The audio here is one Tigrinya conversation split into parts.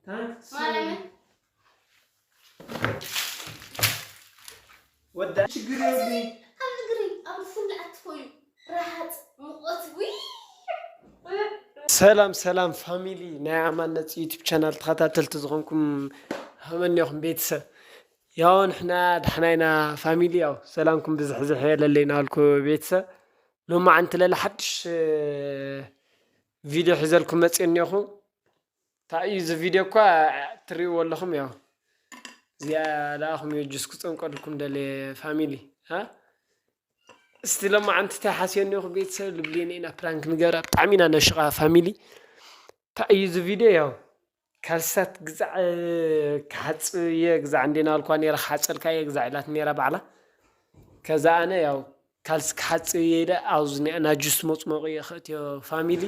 ታንክስ። ማርያምን። ወዳ ችግር የብሉን። ኣብ እግሪ ኣብ ፍል ኣትፎዩ ረሃጽ ሙቐት ውይ። ሰላም ሰላም ፋሚሊ ናይ ኣማን ነፂ ዩቱብ ቻናል ተኸታተልቲ ዝኾንኩም ሃመኒኹም ቤተሰብ ያው ንሕና ድሕናይና ፋሚሊ ያው ሰላምኩም ብዝሕዝሕ የለለይና ኣልኩ ቤተሰብ። ሎማዓንቲ ለለ ሓድሽ ቪድዮ ሒዘልኩም መፅእ እኒኹ። እንታይ እዩ እዚ ቪድዮ እኳ ትሪእዎ ኣለኹም። ያው እዚኣ ለኣኹም እዩ ጁስ ክፀምቀልኩም ደለ ፋሚሊ። እስቲ ሎማዓንቲ እንታይ ሓስዮ እኒኹ ቤተሰብ ልብልየን ኢና ፕራንክ ንገብራ ብጣዕሚ ኢና ነሽቓ ፋሚሊ። እንታይ እዩ እዚ ቪድዮ ያው ካልስታት ግዛዕ ክሓፅብ እየ ግዛዕ እንዴና ኣልኳ ነራ ክሓፀልካ እየ ግዛዕ ኢላት ነራ ባዕላ። ከዛ ኣነ ያው ካልሲ ክሓፅብ እየ ኢለ ኣብዚ ና ጁስ መፅሞቂ እየ ከእትዮ ፋሚሊ።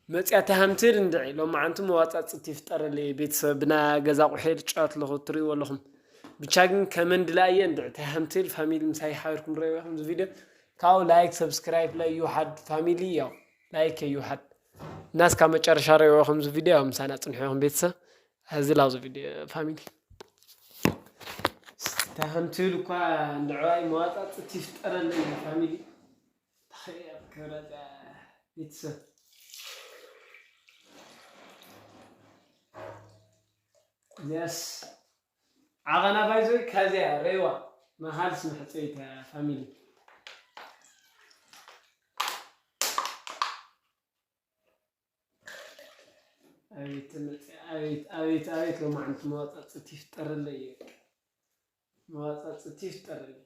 መፅያ ተሃምትል እንድዒ ሎማዓንቲ መዋፃፅቲ ይፍጠረለይ ቤተሰብ ብና ገዛ ቁሐ ልጫወት ኣለኹ ትሪእዎ ኣለኹም። ብቻ ግን ከመንድላ እየ እንድዒ ተሃምትል ፋሚሊ ምሳይ ሓቢርኩም ረእዮ ኢኹም እዚ ቪድዮ። ካብኡ ላይክ ሰብስክራይብ ላይ ይውሓድ ፋሚሊ ያው ላይክ ይውሓድ። እና እስካብ መጨረሻ ረእይዎ ከምዚ ቪድዮ ያው ምሳና ፅንሑ ኢኹም ቤተሰብ። እዚ ላውዚ ቪድዮ ፋሚሊ ተኸምትብል እኳ ንዕባይ መዋፃፅቲ ይፍጠረለይ ፋሚሊ። ተኸያ ክብረት ቤተሰብ እዚያስ ዓቐና ባይዞይ ከዚያ ረይዋ መሃልስ መሕፀይታ ፋሚሊ። ኣቤት ትምፅእ፣ ኣቤት፣ ኣቤት፣ ኣቤት፣ ሎማዓንቲ መዋፃፅቲ ይፍጠረለይ እዩ። መዋፃፅቲ ይፍጠረለይ።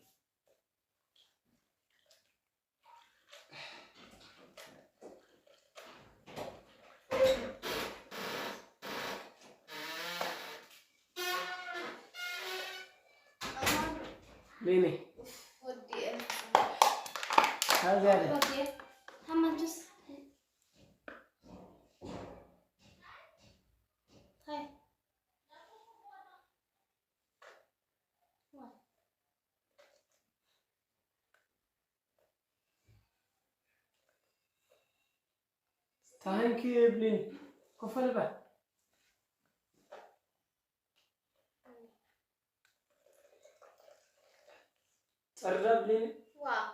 ሌኒ። ወዲኤ። ካብዚያ ደ። ወዲኤ። ሃማንቱስ። ታይ። ታንኪ ብሊን ኮፈል በል። ጸርዳ ብሊን። ዋው።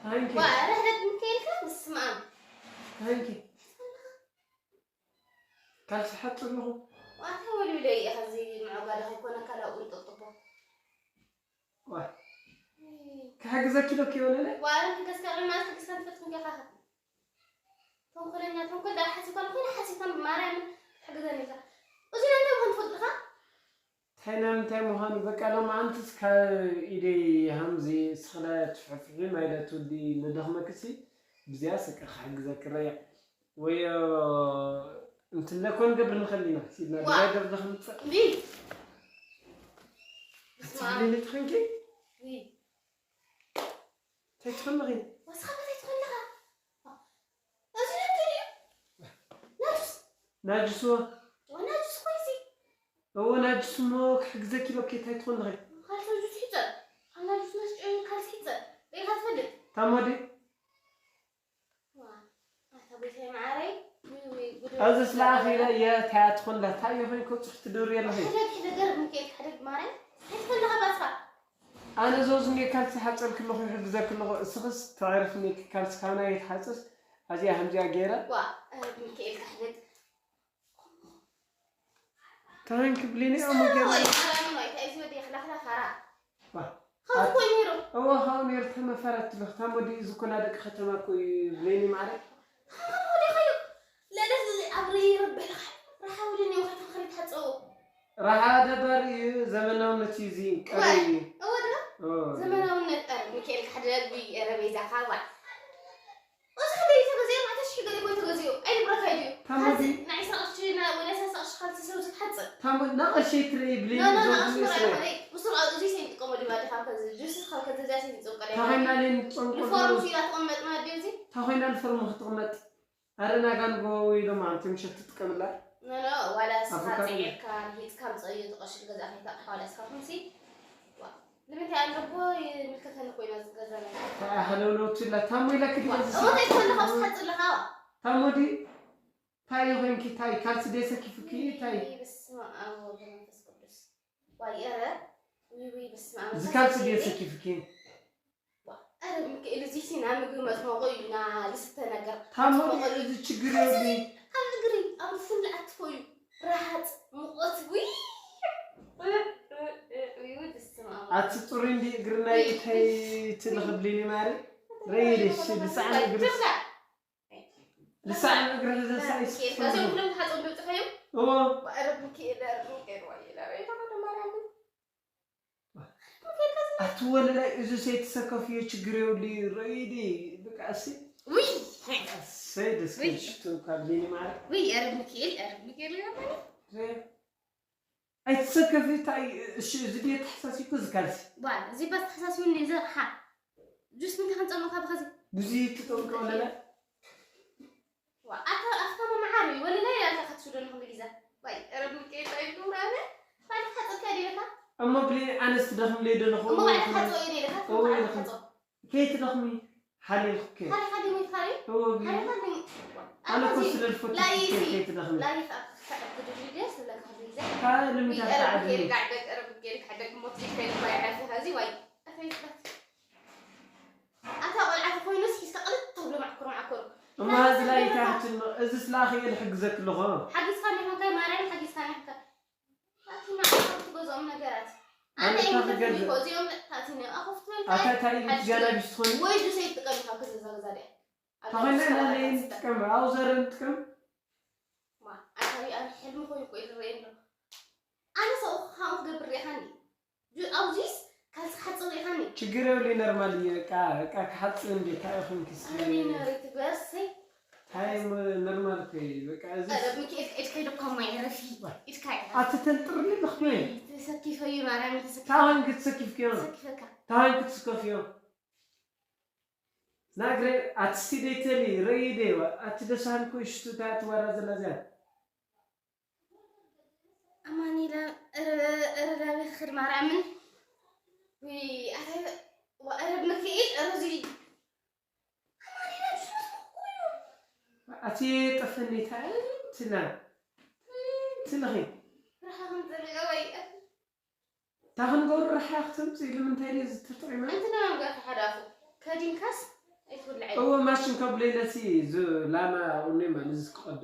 ታንኪ። ዋ፣ ርሕደት ምከይልካ፣ በስመ ኣብ። ታንኪ። ካልሲ ሓጽር ኣለኹ። ዋታ ወልውለ እየ፣ ኸዚ ምዕባለ ከይኮነ ካልኣኡ እንጥጥቦ። ዋ። ክሕግዘኪ ዶ ከይበለለ? ዋ፣ ኣረ ክገዝካ፣ ቅድሚ ኣትክልቲ ትፈትኩም ዲኻ? ተንኮለኛ፣ ተንኮል ዳር ሓሲብካ፣ ዝኾነ ሓሲብካ፣ ማርያምን ትሕግዘኒ ኢኻ። እዚ ናይ እንታይ ምዃኑ ትፈልጥኻ? እንታይ ናይ ምንታይ ምዃኑ፣ በቃ፣ ሎማዓንትስ ካብ ኢደይ ሃምዚ ስኽለ ትፍሕፍሒ ማይ ለ ትውዲ ንደኽመክሲ፣ ብዚኣ ስቀ ክሕግዘኪ ረያ። ወዮ፣ እንትን ለኮን ገብር ንኸሊና፣ ሲድና ዋ። ድራይቨር ደኽምጸእ። ቢ። በስመ ኣብ። ትብሊኒ ትኽንኪ? ቢ። እንታይ ትኽንኺ? ወስኻ እንታይ ትኽንኻ? እዚ ናቱ ድዩ? ናቱስ? ናጅሱ። ወ ናቱስ እኮ እዚ። እዎ፣ ናጅሱ እሞ ክሕግዘኪ ኢሎኪ፣ እንታይ ትኾን ኣለኺ? ካልሲ ናጅሱ ሒጸ። ኣብ ናጅሱ መስቀል ካልሲ ሒጸ። ሪኢኻ ትፈልጥ? ታሞዲ? ዋ፣ ኣታ ጎይታይ መዓረይ፣ ውይ፣ ውይ፣ ጉድ ኣብዚ ወዲ ስለ ኣኺለ ተባለ። እየ፣ እንታይ ትኾን ኣለኺ? እንታይ እየ ኮይንኩ ጽሑፍ ትድሪ ኣለኺ? ሕደግ፣ ሕደግ፣ ገርብ ሚካኤል፣ ሕደግ ማርያም። እንታይ ትኾን ኣለኻ ባስኻ? ኣነ ዞዝኒ ካልሲ ሓጸር ክለኹ ይሕግዘ ክለኹ፣ እስኽስ ተዕርፍኒ ካልሲ ካናይ ይትሓጽስ፣ ኣዚኣ ከምዚኣ ገይረ። ዋ፣ እ፣ ሚካኤል ካሕደግ። ታንክ ብሊኒ፣ ኣሞ ገይረ። ዋ፣ ዋ። ካብዚ እኮ ነይሩ። እዋ፣ ካብኡ ነይሩ፣ ተመፈረት ትለኽ። ታም ወዲ እዚ እኮ ናይ ደቂ ከተማ እኮ እዩ ብሊኒ ማዕረ። ወዲኻዮ። ለለስ ኣብዚ ኣብ ርብሕ ረሓ ወደ እኒኦ ከይትኸሪ ትሓፀቡ። ረሓ ደባሪ እዩ፣ ዘመናውነት እዩ እዚ፣ ቀሪ እዩ። እወ፣ እወ፣ ዶ? እወ። ዘመናውነት፣ ኧረ ሚካኤል፣ ሓደ ጉይ፣ ኧረ ቤዛ፣ ካባ። እዚ ክንደይ እዩ ተገዚኡ? ኣርባዕተ ሽሕ ገለ እኮ እዩ ተገዚኡ። ኣይንብረካይ ድዩ? ታም ሓዚ ወዲ ናይ ዕስራ ቅርሺ፣ ናይ ወደ ሰላሳ ቅርሺ ካልሲ ሰብ ዝሓፅእ። ታም ወዲ ናቕርሺ ትርኢ ብሊ ና፣ ና፣ ዞም ና፣ ዝምስረ። ኣስመራ ይኾነ። ብስሩ፣ እዚ ሰይንጥቀመሉ ድማ ድኻ፣ ከዚ ጁስ ካብ ከዚ እዚኣ ሰይንጥቀመሉ። ታኾይና ሌን ጾም ንፎርም ቆሎ። ሲላ ተቐመጥና ድዩ እዚ? ታኾይና ንፎርም ክትቕመጥ። ኣረ ናጋን ጎ ወይ ሎማዓንቲ ምሸት ትጥቀምላ? ኖ፣ ኖ፣ ዋላ እስኻ ኣቮካዶ። ጽዒርካ፣ ንሂጽካ ምጽእ እዩ፣ እቲ ቅርሺ ገዛ ከይተቕሓ፣ ዋላ እስኻ ኩንሲ። ዋ፣ ንምንታይ ኣለቦ ይምልከተኒ ኮይና ዝገዛ ነገር። ታያ ሃለውለው ትብላ፣ ታሞ ኢላ ክዲ ዋ፣ እዚ እሞ እንታይ ትኾን ኣለኻ፣ ኣብዚ ትሓጽር ኣለኻ? ታሞ ዲ? እንታይ ኮይንኪ? እንታይ ካልሲ ድየ ሰኪፉኪ? እንታይ? ውይ፣ በስመ ኣብ ወወልድ ወመንፈስ ቅዱስ። ዋይ፣ ኧረ፣ ውይ፣ ውይ፣ በስመ ኣብ። እዚ ካልሲ ድየ ሰኪፉኪ? ዋ፣ ኧረ ሚካኤል፣ እዚ ሲ ናብ ምግቢ መጥመቑ እዩ፣ ና ዝስተ ነገር። ታሞቂ፣ እዚ ችግር የብሉን። ኣብ እግሪ፣ ኣብ ፍንዲ ኣትፎ እዩ። ረሃፅ፣ ሙቐት፣ ውይ። ውይ፣ ውይ፣ በስመ ኣብ። ኣቲ ፅሩይ እንዲ እግሪ ናይ ተይ ትልኽብሊኒ ማሪ። ረይልሽ፣ ልሳዕን እግሪ። ልሳዕን እግሪ ልሳይ ሚካኤል፣ ከዚኦም ኩሎም ተሓፅኦም ድምፅኸዮም? እዎ። ኧረ ሚካኤል፣ ኧረ ሚካኤል፣ ዋይ፣ ኧረ ተኸዶ ማርያም። ኣቲ ወለላይ፣ እዚ ሰይትሰከፍዮ ችግር የብሉ። ረይዲ፣ በቃ፣ እሲ። ውይ። ኣሰይ፣ ደስ ክብል ሽቱ ካብ ሊኒ ማሪ። ውይ፣ ኧረ ሚካኤል፣ ኧረ ሚካኤል፣ ኧረ ረይ-፣ ኣይትሰከፊ፣ እንታይ፣ እሺ፣ እዚ ድየ ተሓሳሲብኩ፣ እዚ ካልሲ? ዋ፣ እዚ ባስ ተሓሳሲቡኒ፣ እዚ ኣቕሓ። ጁስ ምንታይ ክንጸምእ ካብ ኸዚ? ብዙይ ትጠምቀ ወለላ? ዋ፣ ኣታ ኣፍካ መዓር እዩ፣ ወለላ እያ፣ ኣታ ክትሽዶ ንኹሉ ግዜ። ዋይ፣ ኧረ ሚካኤል፣ እንታይ ይብሉ፣ ኧረ፣ ባዕልኻ ሓጽብካ ድዩ ኢለካ? እሞ ብሊ፣ ኣነስ ትደኽምለይ ዶ ንኹ-? እሞ ባዕልኻ ሓጽቦ እዩ ኢለካ፣ እሞ ባዕልኻ ሓጽቦ። ከይትደኽሚ፣ ሓሊልኩ ከ። ሓሊኻ ድዩ ሞይትካ ድዩ? እዎ፣ ብሊ። ሓሊኻ ድዩ? ኣነ እኮ ስለ ዝፈቱ ላይሲ። ከይትደኽሚ። ላይኻ ክትዕብድ ድዩ ደስ ዝብለካ ግዜ? እንታይ ልምዳት ዊቀረብ ተዓብዲ? ጌሪ ጋዕ ደቀረብ ጌሪ ጋዕ ደቅ ሞት ሊከይ ባይ ዓርፊ ኸዚ ዋይ። ኣታ ይስባት። ኣታ ቆልዓ ተኾይኑስ ሒዝካ ቅልጥ ተብሎ ማዕኮር ማዕኮር። እማ እዚ ላይታ ክትም-፣ እዚ ስላኺ እየ ዝሕግዘክ ኣለኹ። ሓጊዝካ እንዲኹም ከይ ማርያም ሓጊዝካ እንዲኹም ከ። ኣቲ ማዕኮር ትገዝኦም ነገራት። ኣነ ኣነ እንታይ ይምልከተኒ ክገዝእ? እኮ እዚኦም መጥታትኒ ኣኹፍት በልካ። ኣታ እንታይ ኢልክ ሓድሽ ገና ክገዝእ። ቢስ ትኾኒ? ወይ ጁስ ኣይትጥቀም ኢኻ ክገዛ ገዛ ድያ? ተኾይና ኢና ለይ ንጥቀም፣ ኣብኡ ዘረ ንጥቀም። ማ ኣታዊ ኣነ ሕልሚ ኮይኑ እኮ ይዝረየ ኣሎ። ኣነ ሰው ከምኡ ክገብር ርኢኻኒ። ጁ-፣ ኣብዚስ ካልሲ ክሓጽብ ርኢኻኒ። ችግር የብሉ፣ ኖርማል እዩ። በቃ፣ በቃ ክሓጽብ እንዴ፣ እንታይ ኢኹም ክስ-? ኣነ ነሪ ትግበርሲ። እንታይ ም-፣ ኖርማል እኮ እዩ። በቃ፣ እዚ ኣረ፣ ምኪ፣ ኢድ-፣ ኢድካ ኢድካ ማይ ረፊ። ኢድካ ኢድካ። ኣቲ ተንጥርኒ ኣለኹ። ተሰኪፈ እዩ፣ ማርያም፣ ተሰኪፈ። ታዋን ክትሰኪፍክዮ? ተሰኪፈካ። ታዋን ክትስከፍዮ? ናግረ ኣትስቲ ደይተሊ ረይደ ኣቲ ደሳን ኮሽቱ ታ ትዋራ ዘላ እዚኣ። ኣማኒላ፣ ረ-፣ ረ-፣ ዳቤት ኽድ ማርያምን። ውይ፣ ኣረ፣ ዋ፣ ኣረ፣ ምክኤል፣ ኣረ፣ እዚ ኣማኒላ፣ ሽነት እኮ እዩ። ኣቲ ጠፈኒ ታይ ትላ ትልኺ። ብርሃን ዘርኢ ወይ፣ እታ ክንገብር ርሓ ክትምፅእ ኢሉ ምንታይ ድየ ዝተጠቂመ? ኣንቲ ናይ ኣምጋር ተሓዳፉ ከዲንካስ ኣይትውልዐይ። እወ ማሽን ካብ ሌለሲ ላማ ቁኔ ማለት እዚ ክቀደ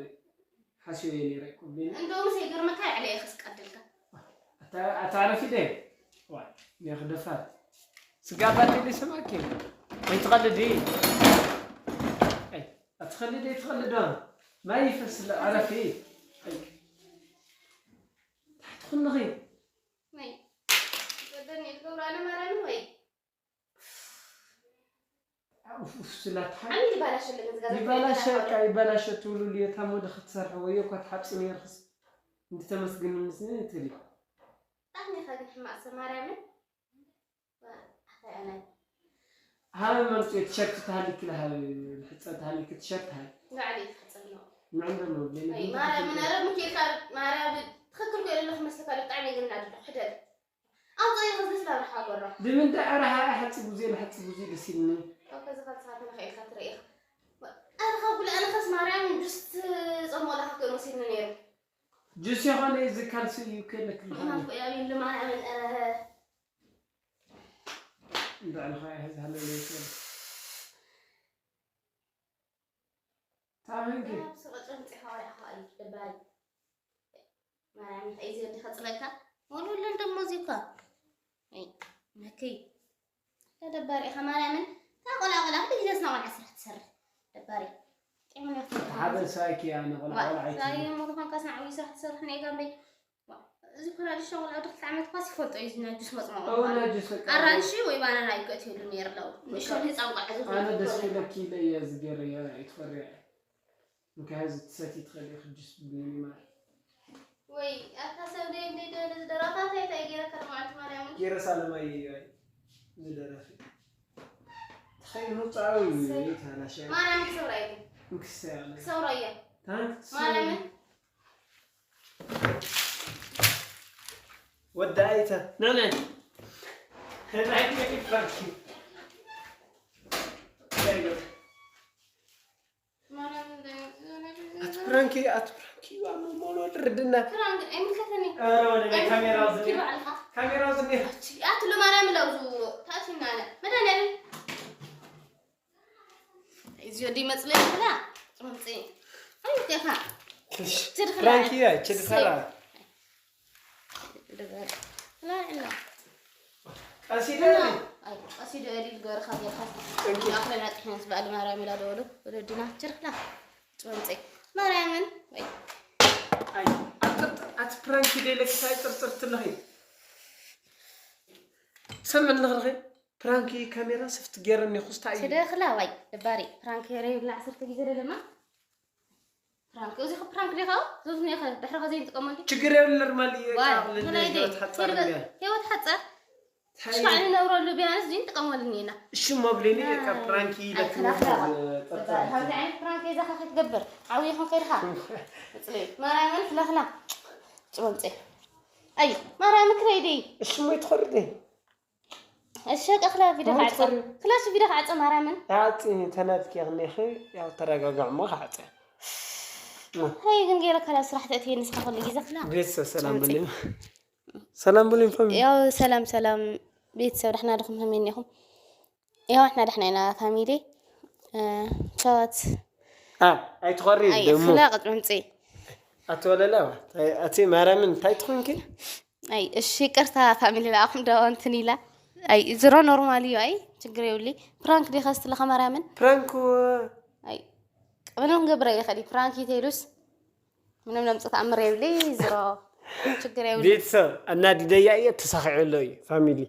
ሓስዮ እየ ነይረ እኮ ቢኒ። እንደውም ዘይገርመካ ያዕለ እየ ክስቀደልካ። ኣታ- ኣታ ዓረፊ ደ ዋ ኔክ ደፋር ስጋባት ሊ ሰማኪ ኣይትቀልዲ ኣይ ኣትኸልዲ ኣይትኸልዶ ማይ ይፈስለ ዓረፊ ኣይ ታሕቲ ኩንኺ ወይ ወደኒ ልገብራለ ማርያምን ወይ ኡፍ ኡፍ ስላት ሓ ዓሚ ይባላሸ ለገዝጋዘ ይባላሸ ቃ ይባላሸ ትብሉ ልየታ ሞደ ክትሰርሕ ወዮ እኳ ትሓብፂ ነርክስ እንድተመስግን ምስ ትሊ ጣዕሚ ከግን ሕማቅ ሰብ ማርያምን ኣታይ ኣናይ ሃበ መምፅኦ ቲሸርት ተሃሊክ ለሃበ ሕፀ ተሃሊክ ቲሸርት ሃይ ንባዕለይ ክሕፀብ ነው ንዕንዶ ነው ብለይ ማርያምን ኣረ ምኬልካ ማርያምን ትኽክል ኮይነ ኣለኹ መስልካ ብጣዕሚ ግን ናድሎ ሕደግ ኣውፀ ይኽዝፍ ላብርሓ ጎሮ ብምንታይ ኣረ ሃያ ሓፂ ጉዜ ንሓፂ ጉዜ ደስ ኢልኒ ካብ ከዚ ካብ ዝኻትነ ኸኢልካ ትርኢ ኢኻ ኣረ ካብ ጉልኣንኸስ ማርያምን ጁስ ትፀምቆ ኣለኻ ኮይኑ ወሲድኒ ነይሩ ጁስ የኾነ እዚ ካልሲ እዩ ከለክ ምኽንያት ቆያቢን ልማርያምን ኣረ እንዳ ኣልኻ ይሕዝ ሃለለ ይፈል ታበንኪ ስቐጨም ፂኻ ወዲኻ እዩ ደባይ ማርያም እንታይ እዩ ዘዲ ከፅለካ ወልወለን ደሞ እዚ እኳ ነከይ ደባሪ ኢኻ ማርያምን እታ ቆልዓ ቆልዓ ኩሉ ግዜ ስና ቆልዓ ስራሕ ትሰርሕ ደባሪ ጥዕምና ሓደ ሳይኪ ኣነ ቆልዓ ቆልዓ ሳይ ሞት ኳንካ ስና ዓብዪ ስራሕ ትሰርሕ ናይ ጋምበይ እዚ ኮራዲ ሸንጎል ኣብ ድኽልተ ዓመት ኳስ ይፈልጦ እዩ ናጁስ መፅመቑ ኦ ናጁስ በቃ ኣራንሺ ወይ ባናና ይገትየሉ ነይሩ ለው ንእሽቶ ህፃን ቆልዓ ኣነ ደስ ዝፈልጦ ይብለኪ ኢለ እየ ዝገርያ ኣይትፈርያ እንካይ እዚ ትሰቲ ትኸዲ ክጅስ ብኒ ማር ወይ ኣታ ሰብ ደይ እንደ ደለ ዝደራፋ እንታይ እንታይ ገይረካ መዓልቲ ማርያምን ጌረ ሳለማይ እዩ ኣይ ዝደረፊ ተኸይኑ ጻው ታናሻ ማርያምን ክሰብራ እዩ እንክሰ ያለ ክሰብራ እያ ታንክስ ማርያምን ወዳይተ ነነ ሄዳይ ይፈርኪ ማርያምን ኣቲ ፕራንክ ኣቲ ፕራንክ እዩ፣ ኣብ ሞሎ ድርድና። ፕራንክ ኣይምልከተኒ። ኧረ ወደ ካሜራ ዝኒ ኪድ ባዕልኻ ካሜራ ዝኒ ኣቲ ኣቲ ለማርያም ለውዙ ታእቲና ኣለ መድኃኒዓለም እዚ ወዲ መጽለይ ብላ ጽምጽ ኣይቴኻ ፕራንክ እዩ። ችድ ፈራ لا لا ቀሲደ ቀሲዶ ኤሊ ዝገበርካ ጌርካ ኣኽለና ጥሕንስ በዓል ማርያም ኢላ ደወሉ ወለድና ችርክላ ጽምጽ ማርያምን ወይ ኣይ ኣጥርጥ ኣት ፕራንክ ደለክ ሳይ ጥርጥር ትለኺ ሰምን ንኽልኺ ፕራንክ ካሜራ ስፍት ገይረኒ ኩስታ እዩ ስደኽላ ዋይ ደባሪ ፕራንክ የረ ይብላ ዓሰርተ ግዜ ደለማ ፕራንክ እዚ ኸ ፕራንክ ዲኻ ዞዝ ኔኸ ድሕሪ ኸዚ ንጥቀመሉ ችግር የብለ ኖርማል እዩ ዋይ ቃብል ምናይ ህይወት ሓጻር እንደ ህይወት ሓጻር ታይ ሽፋዕ ንነብረሉ ቢያንስ እዚ ንጥቀመሉ ኔና እሺ መብሌኒ ካብ ፕራንክ ይለክ ከምዚ ዓይነት ፕራንክ የዛ ኸ ክትገብር ዓብዪ ኹን ከይድኻ ጽለይ ማርያምን ፍለኽላ ጽወምፀ ኣይ ማርያም ክረይዲ እሺ ሞይ ትኸርዲ እሸቀ ክላ ቪድዮ ክዓፀ ክላሽ ቪድዮ ክዓፀ ማርያምን ኣፂ ተናድኪ ክኒኺ ያው ተረጋጋዕ እሞ ክዓፀ ሀይ ግን ገይረ ከላ ስራሕ ተእትየ ንስኻ ኩሉ ግዜ ክላ ቤተሰብ ሰላም ብልም ሰላም ብልም ፈም ያው ሰላም ሰላም ቤተሰብ ዳሕና ድኹም ከመይ እኒኹም ያው ኣሕና ዳሕና ኢና ፋሚሊ ቻዋት ኣይትኸሪ ደሞ ክላ ቅጥምፂ ኣትወለላ ኣቲ ማርያምን እንታይ ትኾንኪ ኣይ እሺ ይቅርታ ፋሚሊ ላኣኹም ዶ እንትን ኢላ ኣይ ዝሮ ኖርማል እዩ ኣይ ችግር የብሊ ፕራንክ ዲኻ ስትለኻ ማርያምን ፕራንክ ኣይ ምንም ገብረ ይኸዲ ፕራንክ ይተይሉስ ምንም ለምፅ ተኣምር የብሊ ዝሮ ችግር የብሊ ቤተሰብ ኣናዲደያ እየ ተሳኺዑ ኣሎ እዩ ፋሚሊ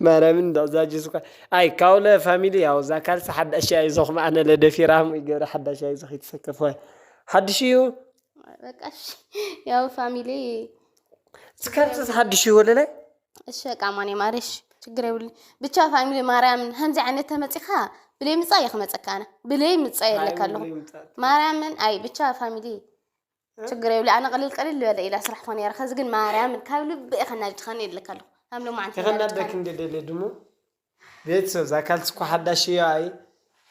ማርያምን እንዳዛጅ ዝኳ ኣይ ካውለ ፋሚሊ ያው እዛ ካልሲ ሓዳሽ እያ ይዞኹም ኣነ ለደፊራም ይገብረ ሓዳሽ እያ ይዞኽ ይተሰከፍ ሓድሽ እዩ በቃ እሺ ያው ፋሚሊ ስካርት ሓድሽ እዩ ወለላይ እሺ በቃ ማኔ ማሬሽ ችግር የብሉ ብቻ ፋሚሊ ማርያምን ከምዚ ዓይነት ተመፂኻ ብለይ ምፃ እየ ክመፀካ ኣነ ብለይ ምፃ የለካ ኣለኹ ማርያምን ኣይ ብቻ ፋሚሊ ችግር የብሉ ኣነ ቀሊል ቀሊል ዝበለ ኢላ ስራሕ ኮነ ነረ ከዚ ግን ማርያምን ካብ ልቢ ኢኸና ጅኻኒ የለካ ኣለኹ ካብ ሎማዓንቲ ይኸናደክ እንደደለ ድሞ ቤተሰብ እዛ ካልሲ እኮ ሓዳሽ እያ ኣይ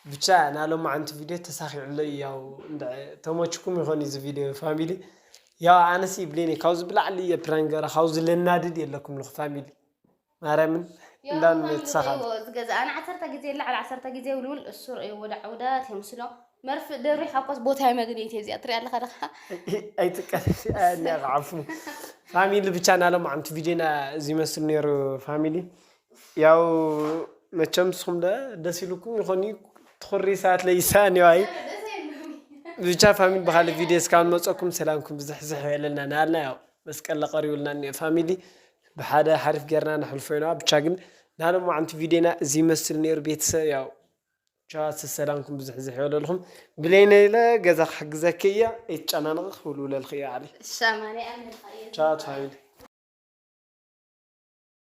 ብቻ ናሎማዓንቲ ቪድዮ ተሳኺዑ ኣሎ እዩ ያው እንደ ተመችኩም ይኾን እዚ ቪድዮ ፋሚሊ ያው ኣነስ ይብሌኒ ካብዚ ብላዕሊ እየ ፕራንክ ገራ ካብዚ ለናድድ የለኩም ለኹ ፋሚሊ ማርያምን እንዳን ተሳኻሉ ዝገዛ ኣነ ዓሰርተ ግዜ ላዕሊ ዓሰርተ ግዜ ውልውል እሱ ርእዩ ወደ ዓውዳት የምስሎ መርፍ ደብሪ ሓቆስ ቦታ መግነይቲ እዚኣ ትሪኣ ኣለኻ ደኻ ኣይጥቀስ ዓፉ ፋሚሊ ብቻ ናሎማዓንቲ ቪድዮና እዚ ይመስል ነይሩ ፋሚሊ ያው መቸም ንስኹም ደ ደስ ኢሉኩም ይኾን እዩ ትኹሪ ሰዓት ለይሳን እዩ ኣይ ብቻ ፋሚሊ ብኻልእ ቪድዮ እስካብ ንመፀኩም ሰላምኩም ብዝሕዝሕ የለና ናልና ያው መስቀል ለቀሪቡልና እኒኦ ፋሚሊ ብሓደ ሓሪፍ ጌርና ነሕልፎ ኢና ብቻ ግን ናሎማዓንቲ ቪድዮና እዚ ይመስል ነይሩ ቤተሰብ ያው ቻዋት ሰላምኩም ብዝሕዝሕ የበለልኩም ብለይነ ኢለ ገዛ ክሕግዘኪ እያ ኣይትጨናነቂ ክውልውለልኪ እያ ዓሊ ሻማኒ ኣምልካ እየ ቻዋት ፋሚሊ